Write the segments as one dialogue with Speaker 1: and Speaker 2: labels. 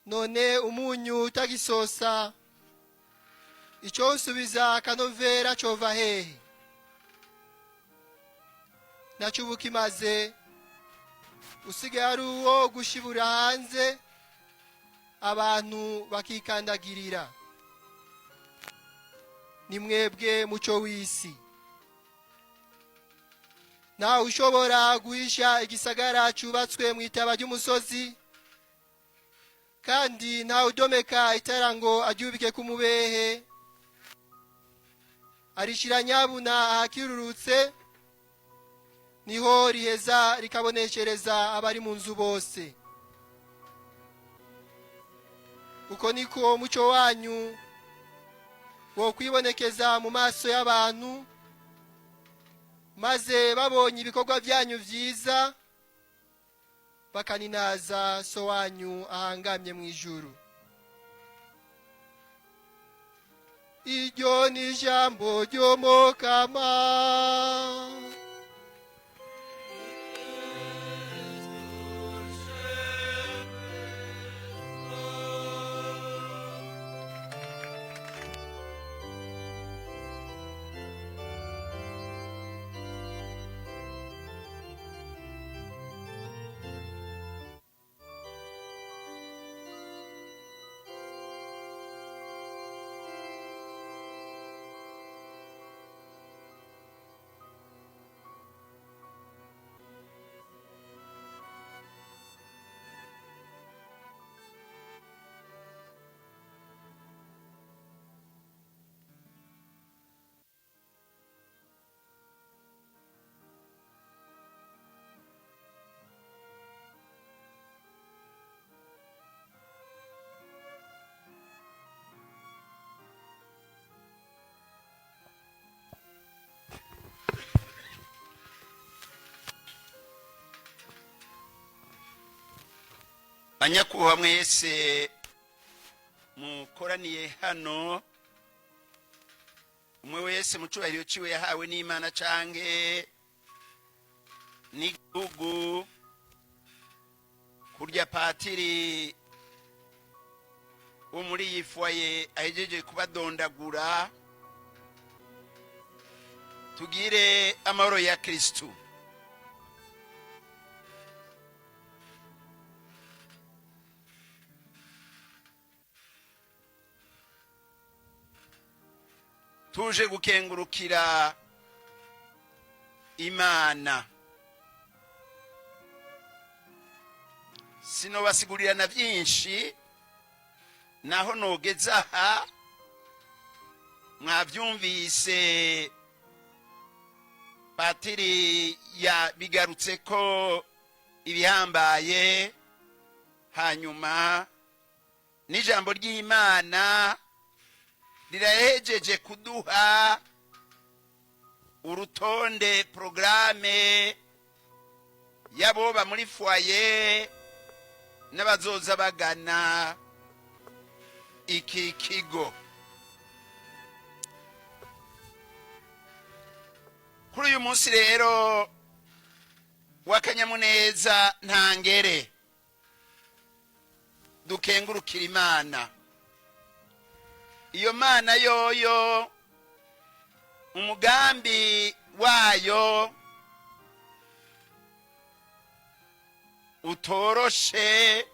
Speaker 1: None umunyu utagisosa, icowusubiza akanovera cova hehe? Naco uba ukimaze, usigaye ari uwo gushibura hanze, abantu bakikandagirira. Ni mwebwe muco w'isi. Ntawe ushobora guhisha igisagara cyubatswe mu itaba ry'umusozi, kandi ntawe udomeka itara ngo aryubike ku mubehe, arishyira nyabuna ahakirurutse, niho riheza rikaboneshereza abari mu nzu bose. Uko niko umuco wanyu wo kwibonekeza mu maso y'abantu, maze babonye ibikorwa byanyu byiza bakaninaza So wanyu ahangamye mu ijuru. Iryo ni ijambo ry'Umukama.
Speaker 2: Banyakubahwa mwese mukoraniye hano, umwe wese mu cyubahiro ciwe yahawe n'Imana canke n'igihugu, kurya patiri wo muri iyi foyer ahejeje kubadondagura, tugire amahoro ya Kristu. Tuje gukengurukira Imana, sinobasigurira na byinshi, naho nogeze aha mwabyumvise. Patiri yabigarutse ko ibihambaye, hanyuma n'ijambo ry'Imana rirahejeje kuduha urutonde, porogaramu y'aboba muri foyer n'abazoza bagana iki kigo. Kuri uyu munsi rero w'akanyamuneza ntangere, dukengurukira Imana. Iyo Mana yoyo umugambi wayo utoroshe,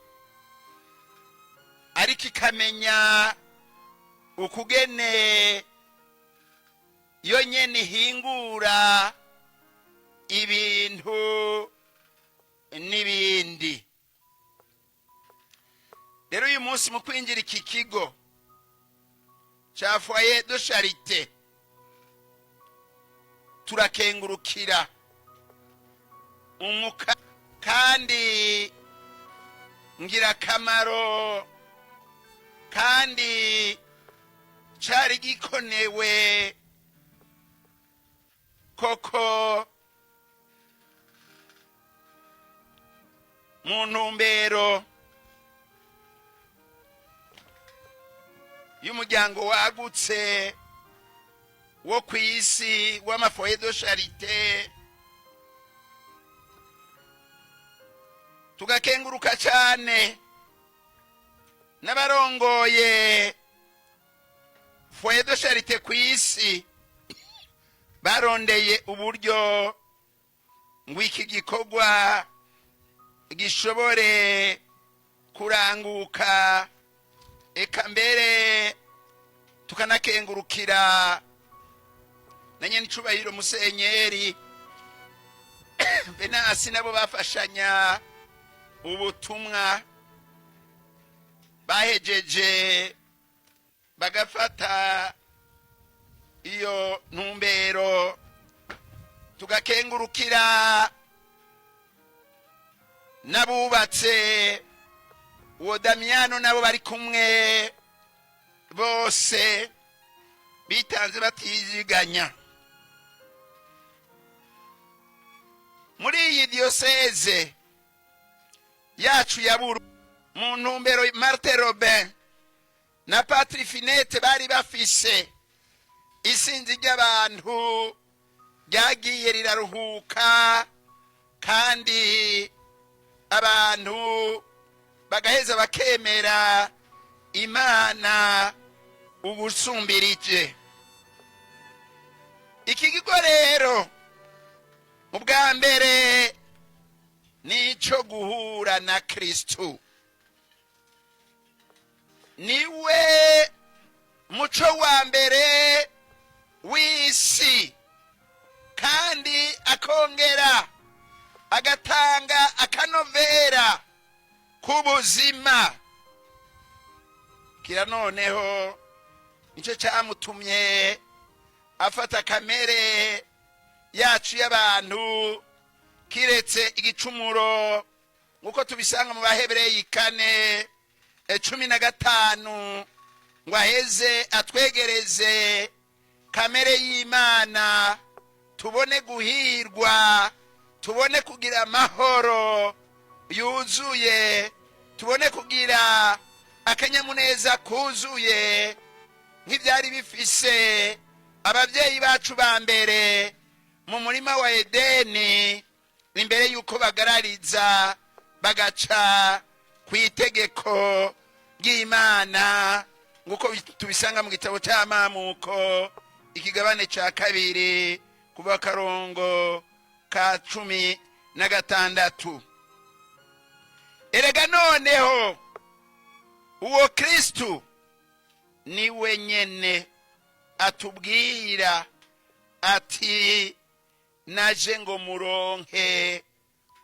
Speaker 2: ariko ikamenya ukugene yo nyene ihingura ibintu n'ibindi. Rero uyu munsi mu kwinjira iki kigo cya foyer de charité, turakengurukira umuka kandi ngirakamaro, kandi cyari gikonewe koko mu ntumbero y'umuryango wagutse wo ku isi w'ama foyers de charité. Tugakenguruka cyane. N'abarongoye Foyer de Charité ku isi barondeye uburyo ngo iki gikorwa gishobore kuranguka. Eka mbere tukanakengurukira na nyenicubahiro Musenyeri Venansi, nabo bafashanya ubutumwa, bahejeje bagafata iyo ntumbero. Tugakengurukira n'abubatse, uwo Damiyano nabo bari kumwe bose bitanze batiziganya. Muri iyi diyoseze yacu ya Buru, mu ntumbero Martin Robin na Patri Finete bari bafise, isinzi ry'abantu ryagiye riraruhuka, kandi abantu bagaheza bakemera Imana ubusumbirije. Iki kigo rero mu bwa mbere nico guhura na Kristu, niwe muco wa mbere w'isi, kandi akongera agatanga akanovera k'ubuzima. Kira noneho nicyo cyamutumye afata kamere yacu y'abantu, kiretse igicumuro, nk'uko tubisanga mu Bahebereye 4:15, ngo aheze atwegereze kamere y'Imana, tubone guhirwa, tubone kugira amahoro yuzuye, tubone kugira akanyamuneza kuzuye nk'ibyari bifise ababyeyi bacu ba mbere mu murima wa Edeni, imbere y'uko bagarariza bagaca ku itegeko ry'Imana, nk'uko tubisanga mu gitabo cy'Amamuko, ikigabane cya 2, kuva akarongo ka 16. Erega noneho uwo Kristu niwe nyene atubwira ati: "Naje ngo muronke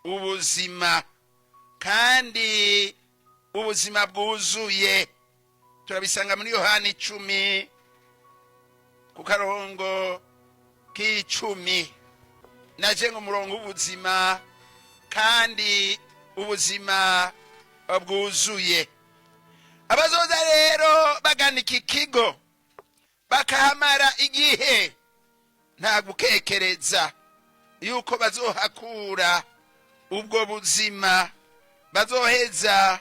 Speaker 2: ubuzima, kandi ubuzima bwuzuye." Turabisanga muri Yohani 10 ku karongo k'icumi: "Naje ngo muronke ubuzima, kandi ubuzima bwuzuye." Abazoza rero bagana iki kigo bakahamara igihe, nta gukekereza yuko bazohakura ubwo buzima, bazoheza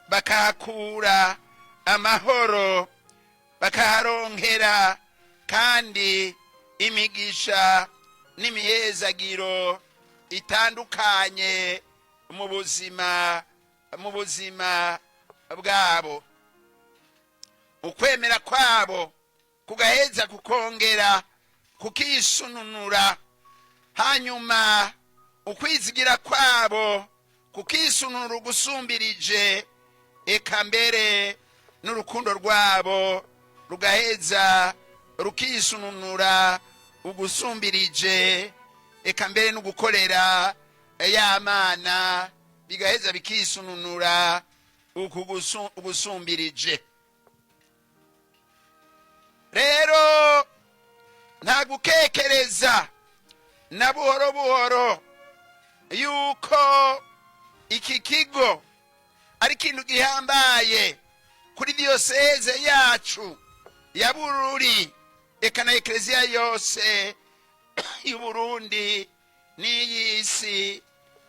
Speaker 2: bakahakura amahoro, bakaharonkera kandi imigisha n'imihezagiro itandukanye mu buzima bwabo. Ukwemera kwabo kugaheza kukongera kukisununura, hanyuma ukwizigira kwabo kukisununura ugusumbirije, eka mbere n'urukundo rwabo rugaheza rukisununura ugusumbirije, eka mbere no gukorera ya Mana bigaheza bikisununura ugusumbirije. Rero nta gukekereza na buhoro buhoro yuko iki kigo ari ikintu gihambaye kuri diyoseze yacu ya Bururi, eka na Ekereziya yose y'Uburundi n'iy'isi.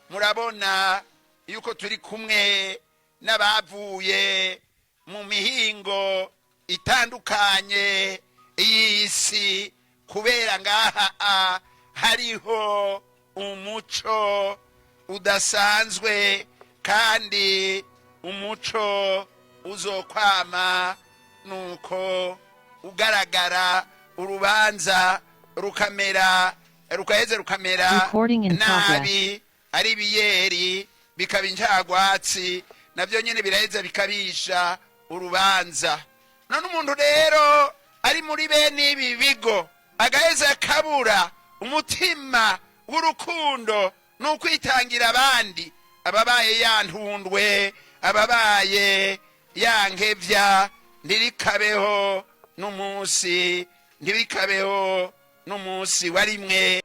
Speaker 2: Murabona yuko turi kumwe n'abavuye mu mihingo itandukanye y'isi, kubera ngaha hariho umuco udasanzwe kandi umuco. Uzokwama nuko ugaragara, urubanza rukamera, rukaheze rukamera
Speaker 3: Recording in progress.
Speaker 2: nabi, ari ibiyeri bikaba injagwatsi, nabyo nyine biraheza bikabisha urubanza. None umuntu rero ari muri bene ibi bigo agaheza akabura umutima w'urukundo n'ukwitangira abandi, ababaye yantundwe, ababaye yankevya. Ntirikabeho n'umunsi, ntibikabeho n'umunsi wa rimwe.